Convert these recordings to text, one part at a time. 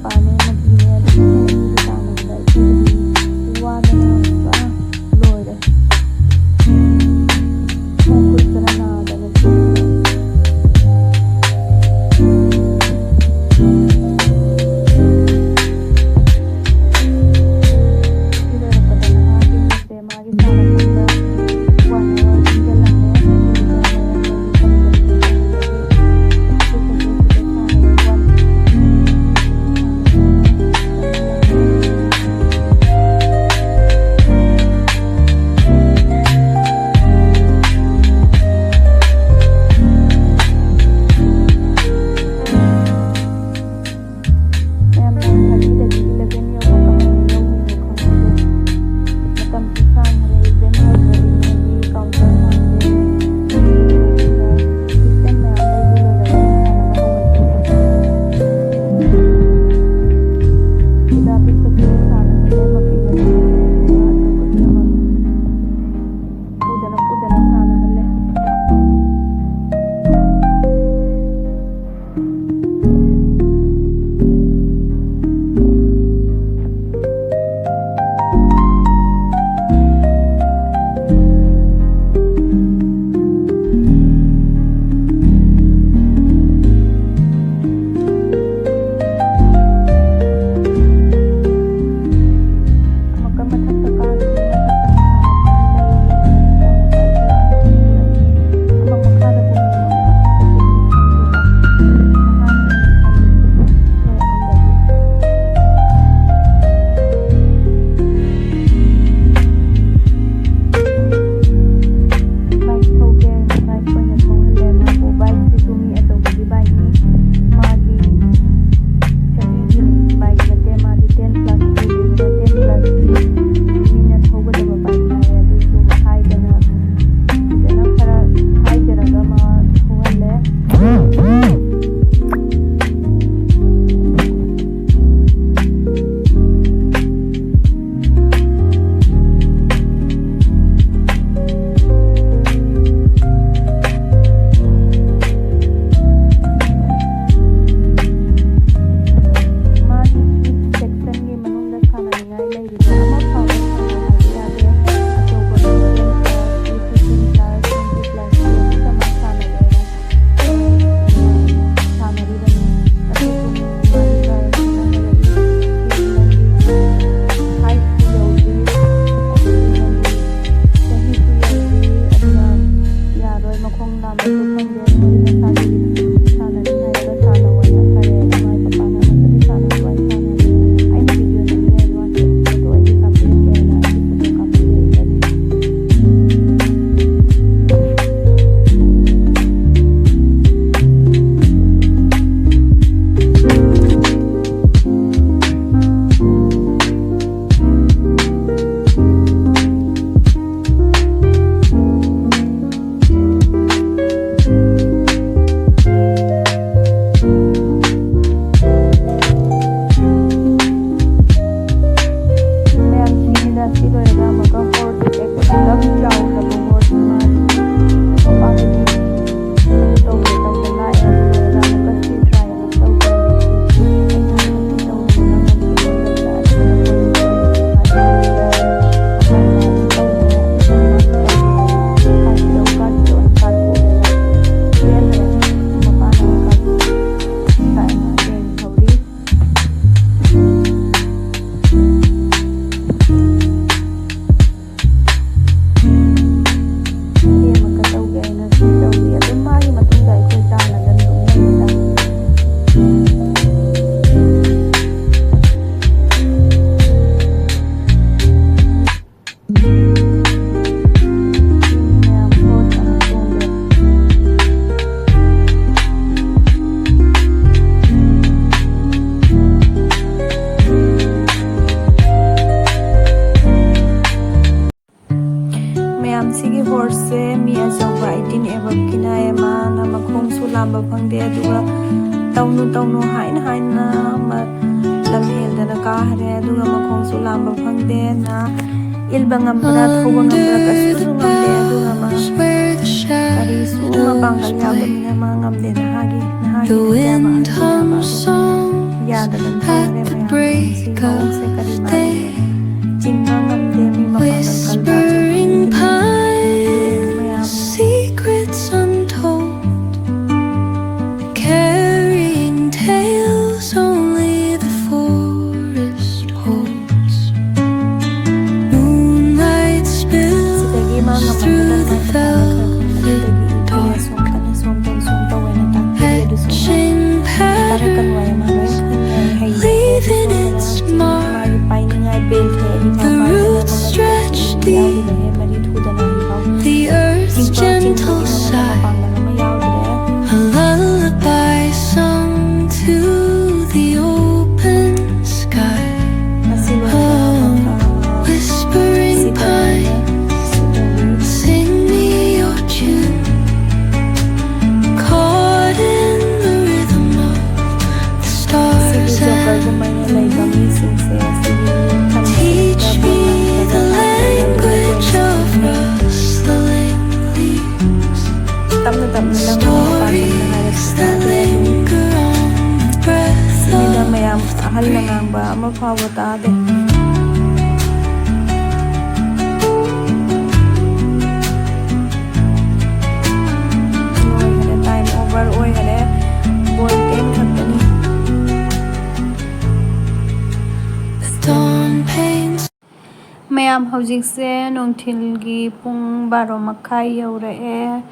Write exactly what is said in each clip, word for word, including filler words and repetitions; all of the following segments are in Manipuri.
ꯅꯨꯄꯥꯅꯦ ꯅꯨꯄꯤꯅꯦ ꯑꯗꯨꯝ ꯃꯣꯏ ꯑꯅꯤꯒꯤ ꯇꯥꯟꯅꯕꯗ ꯏꯆꯦꯒꯤꯗꯤ ꯋꯥꯗꯅ ꯄꯨꯔꯥ ꯂꯣꯏꯔꯦ꯫ ꯃꯈꯨꯠ ꯈꯔ ꯅꯥꯗꯅ ꯆꯦꯟꯈ꯭ꯔꯦ꯫ ꯁꯤ ꯂꯣꯏꯔꯛꯄꯗ ꯅꯍꯥꯁꯤꯡ ꯑꯁꯦ ꯃꯥꯒꯤ ꯁꯥꯟꯅꯐꯝꯗ ꯋꯥꯅ ꯆꯦꯟꯁꯤꯜꯂꯝꯃꯦ꯫ ꯑꯗꯨꯒ ꯃꯌꯥꯝ ꯃꯣꯏꯒꯤ ꯁꯥꯟꯅꯐꯝꯗ ꯁꯥꯟꯅꯕꯒꯤ ꯁꯥꯟꯅꯕ ꯋꯥꯅ ꯂꯥꯝꯕ ꯐꯪꯗꯦ꯫ ꯑꯗꯨꯒ ꯇꯧꯅꯨ ꯇꯧꯅꯨ ꯍꯥꯏꯅ ꯍꯥꯏꯅ ꯃ-, ꯂꯝ ꯍꯦꯟꯗꯅ ꯀꯥꯈ꯭ꯔꯦ꯫ ꯑꯗꯨꯒ ꯃꯈꯣꯡꯁꯨ ꯂꯥꯝꯕ ꯐꯪꯗꯦ꯫ ꯅꯥ ꯏꯜꯕ ꯉꯝꯕ꯭ꯔꯥ, ꯊꯧꯕ ꯉꯝꯕ꯭ꯔꯥ, ꯀꯩꯁꯨꯁꯨ ꯉꯝꯗꯦ꯫ ꯑꯗꯨꯒ ꯃꯥ ꯀꯔꯤꯁꯨ ꯃꯄꯥꯡꯒꯜ ꯌꯥꯎꯗꯕꯅꯤꯅ ꯃꯥ ꯉꯝꯗꯦ꯫ ꯅꯍꯥꯒꯤ, ꯅꯍꯥꯒꯤ ꯅꯠꯇꯦꯕ, ꯑꯍꯟꯒꯤ ꯅꯠꯇꯦꯕ꯫ ꯌꯥꯗꯗꯅ ꯊꯣꯛꯈ꯭ꯔꯦ ꯃꯌꯥꯝ꯫ ꯁꯤ ꯃꯑꯣꯡꯁꯦ ꯀꯔꯤ ꯃꯥꯜꯂꯤ? ꯆꯤꯡꯕ ꯉꯝꯗꯦ ꯃꯤ ꯃꯄꯥꯡꯒꯜ ꯀꯟꯕ꯫ ꯃꯌꯥꯝ꯫ Secrets untold, carrying tales only the forest holds. Moonlight ꯁꯤꯗꯒꯤ ꯃꯥ spills ꯉꯝꯃꯛꯄꯗ through the ꯃꯥ ꯃꯁꯥꯅ ꯈꯔ velvet ꯈꯪꯍꯟꯕꯗꯒꯤ dark, ꯏꯄꯨꯅ ꯁꯣꯝ ꯀꯟꯅ ꯁꯣꯝ ꯇꯧ ꯁꯣꯝ ꯇꯧ ꯍꯥꯏꯅ ꯇꯥꯛꯄꯤ꯫ ꯑꯗꯨꯁꯨ ꯃꯥ etching ꯇꯥꯔꯛꯀꯅꯨ ꯍꯥꯏ patterns, ꯃꯥ ꯂꯣꯏ ꯈꯪꯉꯦ ꯍꯩꯌꯦ꯫ leaving its mark. ꯃꯥꯒꯤ ꯄꯥꯏꯅꯤꯡꯉꯥꯏ ꯕꯦꯜ ꯊꯣꯛꯑꯦ꯫ The roots stretch deep, ꯌꯥꯎꯗꯕꯅꯦ ꯃꯔꯤ ꯊꯨꯗꯅ ꯍꯧꯖꯤꯛꯐꯥꯎ꯫ the earth's ꯆꯤꯡꯕ gentle ꯆꯤꯡꯕꯒꯤ ꯃꯉꯣꯟꯗ sigh, ꯃꯄꯥꯡꯒꯜ ꯑꯃ ꯌꯥꯎꯗ꯭ꯔꯦ꯫ a lullaby sung to the open sky. ꯃꯁꯤ Oh, ꯂꯣꯏꯔꯒ whispering ꯁꯤ ꯇꯧꯔꯒ pines, ꯁꯤ ꯇꯧꯔꯒ sing me your tune. Caught in the rhythm of the ꯁꯤꯒꯤ stars and ꯖꯣꯀꯔꯒꯨꯝꯕ ꯑꯩꯅ ꯂꯩꯕ ꯃꯤꯁꯤꯡꯁꯦ ꯁꯤꯒꯤ teach me the language of rustling leaves. ꯇꯞꯅ ꯇꯞꯅ ꯅꯪ ꯄꯥꯁꯤꯟꯅ ꯍꯥꯏꯔꯁꯤ Stories that linger on the breath ꯁꯤꯗ of ꯃꯌꯥꯝ ꯑꯍꯜꯅ ꯉꯥꯡꯕ ꯑꯃ ꯐꯥꯎꯕ ꯇꯥꯗꯦ꯫ ꯂꯣꯏꯈꯔꯦ, time over ꯑꯣꯏꯈꯔꯦ꯫ Ball ten ꯈꯛꯇꯅꯤ꯫ the dawn paints. ꯃꯌꯥꯝ, ꯍꯧꯖꯤꯛꯁꯦ ꯅꯨꯡꯊꯤꯜꯒꯤ ꯄꯨꯡ ꯕꯥꯔꯣ ꯃꯈꯥꯏ ꯌꯧꯔꯛꯑꯦ꯫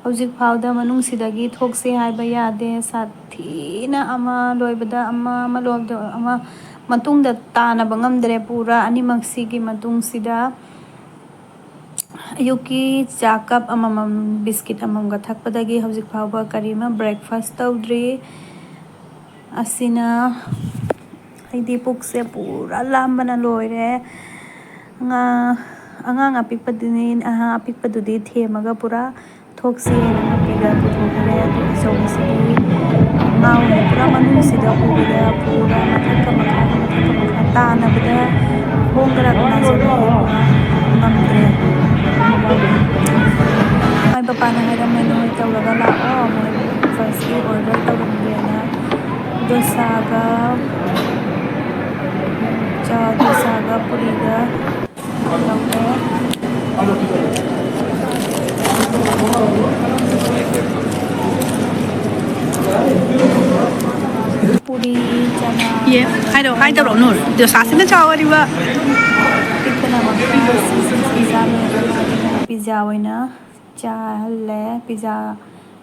ꯍꯧꯖꯤꯛ ꯐꯥꯎꯗ ꯃꯅꯨꯡꯁꯤꯗꯒꯤ ꯊꯣꯛꯁꯤ ꯍꯥꯏꯕ ꯌꯥꯗꯦ꯫ ꯁꯥꯊꯤꯅ ꯑꯃ ꯂꯣꯏꯕꯗ ꯑꯃ, ꯑꯃ ꯂꯣꯏꯕꯗ ꯑꯃ, ꯃꯇꯨꯡꯗ ꯇꯥꯅꯕ ꯉꯝꯗ꯭ꯔꯦ ꯄꯨꯔꯥ ꯑꯅꯤꯃꯛꯁꯤꯒꯤ ꯃꯇꯨꯡꯁꯤꯗ꯫ ꯑꯌꯨꯛꯀꯤ ꯆꯥ ꯀꯞ ꯑꯃꯃꯝ, ꯕꯤꯁꯀꯤꯠ ꯑꯃꯃꯝꯒ ꯊꯛꯄꯗꯒꯤ ꯍꯧꯖꯤꯛ ꯐꯥꯎꯕ ꯀꯔꯤꯃ breakfast ꯇꯧꯗ꯭ꯔꯤ꯫ ꯑꯁꯤꯅ ꯑꯩꯗꯤ ꯄꯨꯛꯁꯦ ꯄꯨꯔꯥ ꯂꯥꯝꯕꯅ ꯂꯣꯏꯔꯦ꯫ ꯑꯉꯥꯡ, ꯑꯉꯥꯡ ꯑꯄꯤꯛꯄꯗꯨꯅꯤ, ꯑꯉꯥꯡ ꯑꯄꯤꯛꯄꯗꯨꯗꯤ ꯊꯦꯝꯃꯒ ꯄꯨꯔꯥ ꯊꯣꯛꯁꯤ ꯍꯥꯏꯅ ꯉꯥꯛꯄꯤ ꯄꯨꯊꯣꯛꯈ꯭ꯔꯦ꯫ ꯑꯗꯨ ꯑꯆꯧꯕꯁꯤꯗꯤ ꯉꯥꯎꯔꯦ꯫ ꯄꯨꯔꯥ ꯃꯅꯨꯡꯁꯤꯗ ꯎꯕꯗ ꯄꯨꯔꯥ ꯃꯊꯛꯀ ꯃꯈꯥꯒ ꯃꯊꯛꯀ ꯃꯈꯥ ꯇꯥꯟꯅꯕꯗ ꯈꯣꯡꯒ ꯅꯥꯖꯕ ꯉꯝꯗ꯭ꯔꯦ꯫ ꯃꯥꯏ ꯄꯥꯄꯥꯅ ꯍꯥꯏꯔꯝꯃꯦ, "ꯅꯣꯏ ꯇꯧꯔꯒ ꯂꯥꯛꯑꯣ, ꯃꯣꯏ ꯐꯥꯔꯁꯀꯤ ꯑꯣꯔꯗꯔ ꯇꯧꯔꯝꯒꯦꯅ ꯗꯣꯁꯥꯒ ꯆꯥ, ꯗꯣꯁꯥꯒ ꯄꯨꯔꯤꯒ ꯂꯧꯔꯦ꯫" ꯄꯨꯔꯤ, ꯆꯅꯥ, ꯌꯦ, ꯍꯥꯏꯔꯛꯑꯣ, ꯍꯥꯏ ꯇꯧꯔꯛꯑꯣ, ꯅꯨꯔ꯫ ꯗꯣꯁꯥꯁꯤꯅ ꯆꯥꯎ ꯑꯔꯤꯕ꯫ ꯄꯤꯛꯄꯅ ꯃꯈꯨꯝꯗ ꯁꯤ ꯁꯤ ꯁꯤ ꯆꯥ ꯂꯣꯏꯔꯒ ꯃꯥꯒꯤꯅ ꯄꯤꯖꯥ ꯑꯣꯏꯅ ꯆꯥꯍꯜꯂꯦ꯫ ꯄꯤꯖꯥ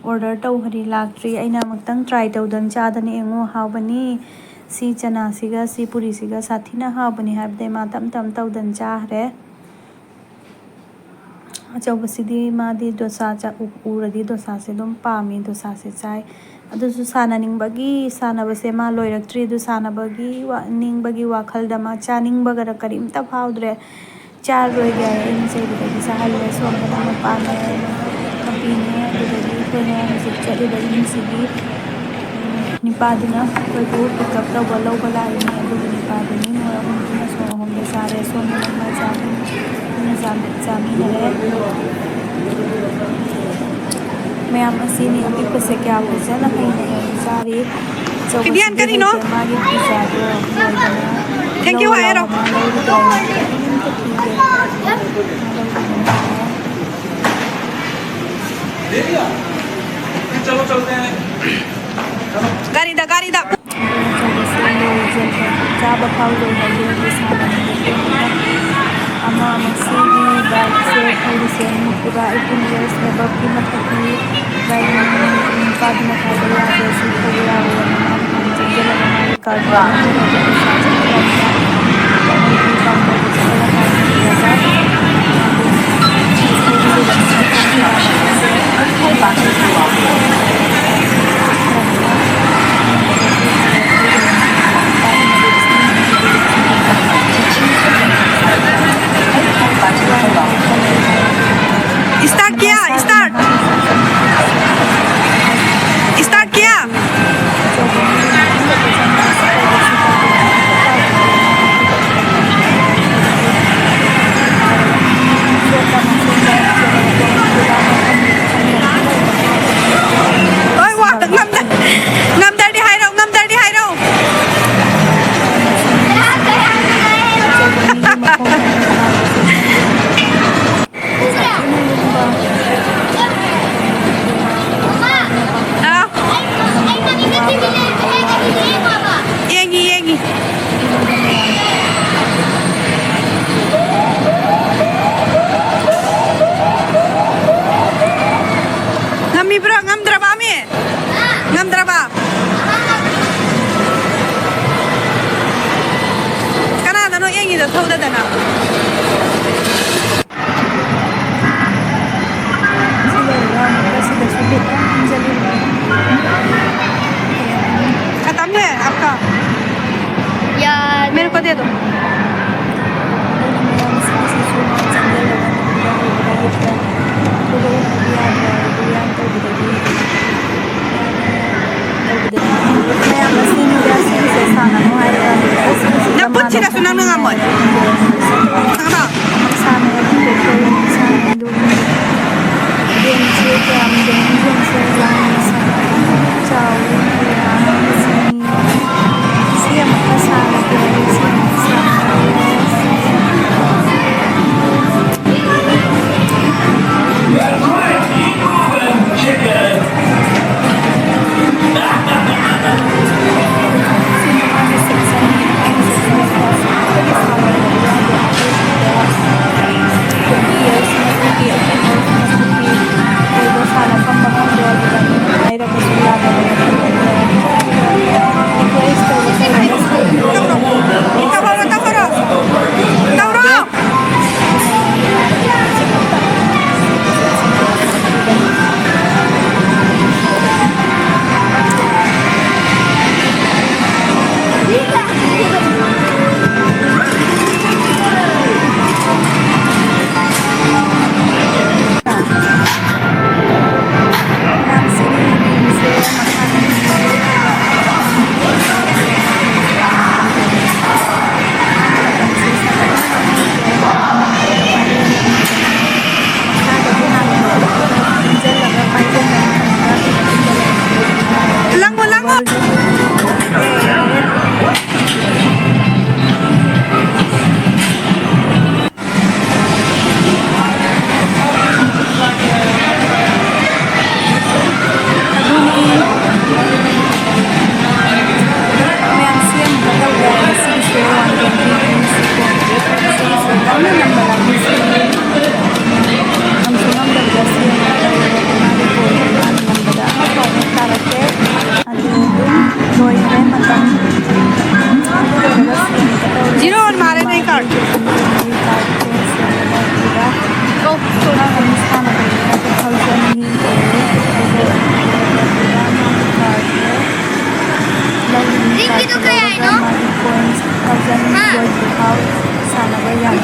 ꯑꯣꯔꯗꯔ ꯇꯧꯈ꯭ꯔꯤ, ꯂꯥꯛꯇ꯭ꯔꯤ꯫ ꯑꯩꯅ ꯑꯃꯨꯛꯇꯪ ꯇ꯭ꯔꯥꯏ ꯇꯧꯗꯅ ꯆꯥꯗꯅ ꯌꯦꯡꯉꯨ, ꯍꯥꯎꯕꯅꯤ꯫ ꯁꯤ ꯆꯅꯥꯁꯤꯒ ꯁꯤ ꯄꯨꯔꯤꯁꯤꯒ ꯁꯥꯊꯤꯅ ꯍꯥꯎꯕꯅꯤ ꯍꯥꯏꯕꯗꯩ ꯃꯥ ꯇꯞ ꯇꯞ ꯇꯧꯗꯅ ꯆꯥꯈ꯭ꯔꯦ꯫ ꯑꯆꯧꯕꯁꯤꯗꯤ ꯃꯥꯗꯤ ꯗꯣꯁꯥ ꯆꯥ-, ꯎ-, ꯎꯔꯗꯤ ꯗꯣꯁꯥꯁꯦ ꯑꯗꯨꯝ ꯄꯥꯝꯃꯤ, ꯗꯣꯁꯥꯁꯦ ꯆꯥꯏ꯫ ꯑꯗꯨꯁꯨ ꯁꯥꯟꯅꯅꯤꯡꯕꯒꯤ, ꯁꯥꯟꯅꯕꯁꯦ ꯃꯥ ꯂꯣꯏꯔꯛꯇ꯭ꯔꯤ, ꯑꯗꯨ ꯁꯥꯟꯅꯕꯒꯤ ꯋꯥ-, ꯅꯤꯡꯕꯒꯤ ꯋꯥꯈꯜꯗ ꯃꯥ ꯆꯥꯅꯤꯡꯕꯒꯔ ꯀꯔꯤꯝꯇ ꯐꯥꯎꯗ꯭ꯔꯦ꯫ ꯆꯥꯔꯣꯏꯒꯦ ꯍꯥꯏ ꯑꯩꯅ ꯆꯩꯕꯗꯒꯤ ꯆꯥꯍꯜꯂꯦ꯫ ꯁꯣꯝꯗꯅ ꯃꯄꯥꯅꯦ, ꯃꯄꯤꯅꯦ, ꯑꯗꯨꯗꯒꯤ ꯑꯩꯈꯣꯏꯅ ꯍꯧꯖꯤꯛ ꯆꯠꯂꯤꯕ ꯏꯃꯨꯡꯁꯤꯒꯤ ꯅꯤꯄꯥꯗꯨꯅ ꯑꯩꯈꯣꯏꯕꯨ ꯄꯤꯛꯑꯞ ꯇꯧꯕ ꯂꯧꯕ ꯂꯥꯛꯏꯅꯦ꯫ ꯑꯗꯨꯒꯤ ꯅꯤꯄꯥꯗꯨꯅꯤ꯫ ꯃꯣꯏ ꯑꯍꯨꯝꯗꯨꯅ ꯁꯣꯔꯣꯛ ꯑꯍꯨꯝꯗ ꯆꯥꯔꯦ꯫ ꯁꯣꯝꯗꯅ ꯃꯥ ꯆꯥꯃꯤꯟ-, ꯄꯨꯟꯅ ꯆꯥꯃꯤ-, ꯆꯥꯃꯤꯟꯅꯔꯦ꯫ ꯃꯌꯥꯝ ꯑꯁꯤꯅꯤ꯫ ꯑꯄꯤꯛꯄꯁꯦ ꯀꯌꯥ ꯐꯖꯅ ꯍꯩꯅ ꯍꯩꯅ ꯆꯥꯔꯤ꯫ ꯑꯆꯧꯕꯁꯤꯗꯤ ꯀꯤꯗꯤꯌꯥꯟ ꯀꯔꯤꯅꯣ? ꯍꯩꯇꯦ꯫ ꯃꯥꯒꯤ ꯄꯤꯖꯥꯗꯣ ꯂꯣꯏꯗꯅ ꯊꯦꯡꯀ꯭ꯌꯨ ꯂꯧ ꯍꯥꯏꯔꯣ꯫ ꯂꯥꯎꯅ ꯂꯧꯔꯤꯕ ꯀꯔꯤꯝꯇ ꯄꯤꯗꯦ꯫ ꯆꯠꯂꯣ, ꯆꯠꯂꯣ꯫ ꯒꯥꯔꯤꯗ, ꯒꯥꯔꯤꯗ꯫ ꯆꯥꯕ ꯐꯥꯎ ꯂꯣꯏꯍꯧꯗꯦ꯫ ꯑꯃ ꯑꯃ ꯁꯤꯒꯤ ꯕꯥꯏꯛꯁꯦ ꯊꯧꯔꯤꯁꯦ ꯄꯨꯔꯥ eighteen years above ꯀꯤ ꯃꯊꯛꯀꯤ ꯕꯥꯏꯛꯅꯤ꯫ ꯅꯨꯄꯥꯗꯨꯅ ꯄꯥꯏꯕ ꯌꯥꯗꯦ, ꯁꯤ ꯊꯧꯕ ꯌꯥꯔꯣꯏꯅ ꯃꯥꯅ ꯍꯥꯟꯅ ꯆꯦꯟꯖꯜꯂꯒ ꯃꯥꯒꯤ ꯀꯥꯔ ꯄꯩꯁꯥ ꯆꯠꯈ꯭ꯔꯕꯅꯤꯅ ꯃꯣꯏꯒꯤ ꯀꯥꯎꯟꯇꯔꯗ ꯆꯠꯂꯒ ꯐꯥꯏꯟ ꯊꯤꯔꯒ Start किया, start। ꯁꯤꯗ ꯊꯧꯗꯗꯅ꯫ ꯁꯤ ꯂꯣꯏꯔꯒ ꯑꯃꯨꯛꯀ ꯁꯤꯗꯁꯨ ꯕꯦꯛ ꯌꯥꯝ ꯍꯥꯞꯆꯜꯂꯤꯕꯅꯦ꯫ खत्म है आपका? यार। मेरे को दे दो। ꯑꯩꯅ ꯃꯌꯥꯝꯁꯤꯡꯁꯤꯁꯨ ꯃꯥ ꯆꯪꯁꯤꯜꯂꯒ ꯅꯨꯄꯤꯗ ꯍꯩꯕꯗ ꯍꯩꯕꯗ ꯑꯗꯨꯒ ꯎꯠꯄꯗꯤ ꯌꯥꯗ꯭ꯔꯦ꯫ ꯑꯗꯨ ꯌꯥꯝ ꯇꯧꯕꯗꯒꯤ ꯃꯌꯥꯝ ꯑꯁꯤ ꯃꯤꯗꯤꯌꯥꯁꯤꯡꯁꯦ ꯁꯥꯟꯅꯅꯨ ꯍꯥꯏꯕ ꯅꯪ ꯈꯨꯠꯁꯤꯗꯁꯨ ꯅꯪꯅ ꯉꯝꯃꯣꯏ꯫ ꯁꯥꯟꯅꯕ ꯈꯪꯗꯦ꯫ ꯒꯦꯝꯁꯦ ꯀꯌꯥꯝ ꯒꯦꯝ ꯒꯦꯝꯁꯦ ꯂꯥꯡꯅ ꯁꯥꯟꯅꯕ ꯆꯥꯎꯋꯤ꯫ ꯁꯤ ꯑꯃꯨꯛꯀ ꯁꯥꯔꯒꯦ꯫ ꯁꯤ ꯑꯃꯨꯛꯀ ꯁꯥꯔꯒꯦ꯫ ꯂꯣꯏꯗ꯭ꯔꯤꯐꯥꯎ ꯁꯥꯟꯅꯕ ꯌꯥꯏ꯫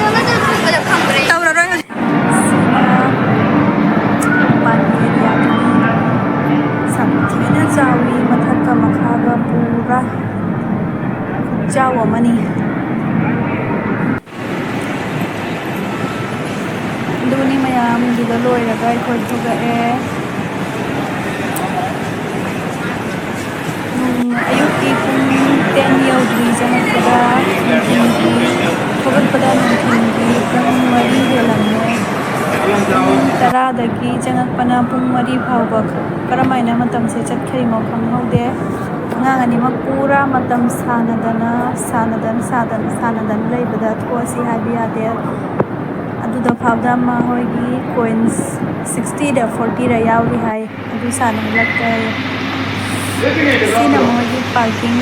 ꯇꯧꯔꯔꯣꯏ ꯍꯧꯖꯤꯛ꯫ ꯁꯤꯅ ꯄꯥꯟꯒꯤ ꯑꯦꯔꯤꯌꯥꯗꯨꯅꯤ꯫ ꯁꯥꯊꯤꯅ ꯆꯥꯎꯏ, ꯃꯊꯛꯀ ꯃꯈꯥꯒ ꯄꯨꯔꯥ ꯈꯨꯆꯥꯎ ꯑꯃꯅꯤ꯫ ꯑꯗꯨꯅꯤ ꯃꯌꯥꯝ, ꯑꯗꯨꯗ ꯂꯣꯏꯔꯒ ꯑꯩꯈꯣꯏ ꯊꯣꯛꯂꯛꯑꯦ꯫ ꯅꯨꯡ-, ꯑꯌꯨꯛꯀꯤ ꯄꯨꯡ ꯇꯦꯟ ꯌꯧꯗ꯭ꯔꯤ ꯆꯪꯉꯛꯄꯗ ꯅꯨꯡꯊꯤꯜꯒꯤ, ꯊꯣꯛꯂꯛꯄꯗ ꯅꯨꯡꯊꯤꯜꯒꯤ ꯄꯨꯡ ꯃꯔꯤ ꯍꯦꯜꯂꯝꯃꯦ꯫ ꯄꯨꯡ ꯇꯔꯥꯗꯒꯤ ꯆꯪꯉꯛꯄꯅ ꯄꯨꯡ ꯃꯔꯤ ꯐꯥꯎꯕ ꯀꯔꯝꯍꯥꯏꯅ ꯃꯇꯝꯁꯦ ꯆꯠꯈ꯭ꯔꯤꯃꯣ ꯈꯪꯍꯧꯗꯦ꯫ ꯑꯉꯥꯡ ꯑꯅꯤꯃꯛ ꯄꯨꯔꯥ ꯃꯇꯝ ꯁꯥꯟꯅꯗꯅ, ꯁꯥꯟꯅꯗꯅ, ꯁꯥꯗꯅ, ꯁꯥꯟꯅꯗꯅ ꯂꯩꯕꯗ ꯊꯣꯛꯑꯁꯤ ꯍꯥꯏꯕ ꯌꯥꯗꯦ꯫ ꯑꯗꯨꯗ ꯐꯥꯎꯗ ꯃꯈꯣꯏꯒꯤ ꯀꯣꯏꯟꯁ ꯁꯤꯛꯁꯇꯤꯗ ꯐꯣꯔꯇꯤꯔ ꯌꯥꯎꯔꯤ ꯍꯥꯏ꯫ ꯑꯗꯨ ꯁꯥꯟꯅꯍꯜꯂꯛꯇ꯭ꯔꯦ꯫ ꯁꯤꯅ ꯃꯣꯏꯒꯤ ꯄꯥꯔꯀꯤꯡ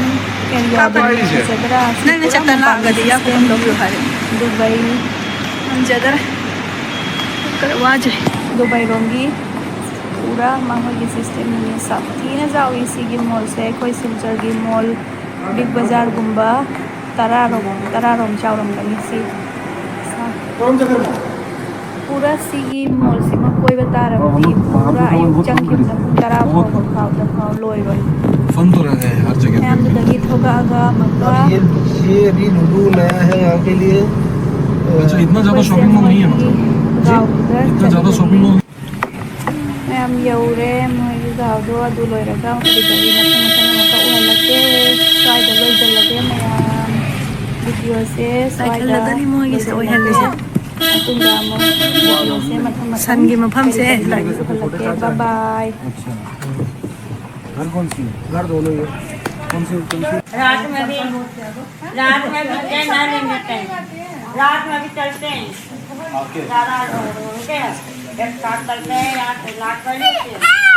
ꯑꯦꯔꯤꯌꯥꯗ ꯀꯥꯞꯄ ꯍꯥꯏꯁꯦ? ꯐꯖꯗ꯭ꯔꯥ? ꯅꯪꯅ ꯄꯨꯔꯥ ꯆꯠꯇ ꯃꯄꯥꯟꯒꯤ ꯂꯥꯛꯑꯒꯗꯤ ꯌꯥꯝ ꯁꯤꯁꯇꯦꯝꯗꯣ ꯀꯨꯝꯕꯤꯌꯨ ꯍꯥꯏꯔꯦ꯫ ꯗꯨꯕꯩ꯫ ꯉꯝꯖꯗꯔꯦ꯫ ꯈꯔ ꯋꯥꯖꯩ꯫ ꯗꯨꯕꯩꯔꯣꯝꯒꯤ ꯄꯨꯔꯥ ꯃꯈꯣꯏꯒꯤ ꯁꯤꯁꯇꯦꯝꯅꯤ꯫ ꯁꯥꯊꯤꯅ ꯆꯥꯎꯏ ꯁꯤꯒꯤ ꯃꯣꯜꯁꯦ꯫ ꯑꯩꯈꯣꯏ ꯁꯤꯜꯆꯔꯒꯤ ꯃꯣꯜ, ꯕꯤꯛ ꯕꯖꯥꯔꯒꯨꯝꯕ ꯇꯔꯥꯔꯣꯝ, ꯇꯔꯥꯔꯣꯝ ꯆꯥꯎꯔꯝꯒꯅꯤ ꯁꯤ꯫ ꯄꯨꯔꯥ ꯁꯤꯒꯤ ꯃꯣꯜꯁꯤꯃ ꯀꯣꯏꯕ ꯇꯥꯔꯕꯗꯤ ꯄꯨꯔꯥ ꯑꯌꯨꯛ ꯆꯪꯈꯤꯕꯅ ꯄꯨꯡ ꯇꯔꯥ ꯐꯥꯎꯕ, ꯐꯥꯎꯕ ꯐꯥꯎ ꯂꯣꯏꯔꯣꯏ꯫ ꯐꯝꯗꯣꯔꯛꯑꯦ ꯍꯔ ꯖꯒ ꯄꯦ꯫ ꯃꯌꯥꯝꯗꯨꯗꯒꯤ ꯊꯣꯛꯂꯛꯑꯒ ꯑꯃꯨꯛꯀ ये, ये अभी लुलु नया है यहाँ के लिए। अच्छा, इतना ज़्यादा शॉपिंग मॉल नहीं है, मतलब। गाँव उधर इतना ज़्यादा शॉपिंग मॉल। ꯃꯌꯥꯝ ꯌꯧꯔꯦ꯫ ꯃꯣꯏꯒꯤ ꯒꯥꯎꯗꯣ ꯑꯗꯨ ꯂꯣꯏꯔꯒ ꯀꯔꯤ ꯀꯔꯤ ꯃꯊꯪ ꯃꯊꯪ ꯑꯃꯨꯛꯀ ꯎꯍꯜꯂꯛꯀꯦ꯫ ꯁ꯭ꯋꯥꯏꯗ ꯂꯣꯏꯁꯤꯜꯂꯒꯦ ꯃꯌꯥꯝ꯫ ꯚꯤꯗꯤꯑꯣꯁꯦ ꯁ꯭ꯋꯥꯏꯗ ꯂꯥꯏꯈꯜꯂꯒꯅꯤ ꯃꯣꯏꯒꯤꯁꯦ ꯂꯣꯏꯁꯤꯜꯂꯒꯦ꯫ ꯑꯣꯏꯍꯜꯂꯤꯁꯦ꯫ ꯃꯇꯨꯡꯗ ꯑꯃꯨꯛ ꯚꯤꯗꯤꯑꯣꯁꯦ ꯃꯊꯪ ꯃꯊꯪ ꯁꯟꯒꯤ ꯃꯐꯝꯁꯦ ꯀꯔꯤ ꯀꯔꯤ ꯂꯥꯏ-, ꯎꯍꯜꯂꯛꯀꯦ꯫ ꯕꯥꯏ ꯕꯥꯏ꯫ अच्छा। घर कौन सी है? घर दोनों ही है। कौन सी, कौन सी? रात में भी, रात में भी चैन नहीं लेंगे कहीं। रात में भी चलते हैं। आपके? दादा, उनके एक साथ चलते हैं, यहाँ से लात पड़ी होती है।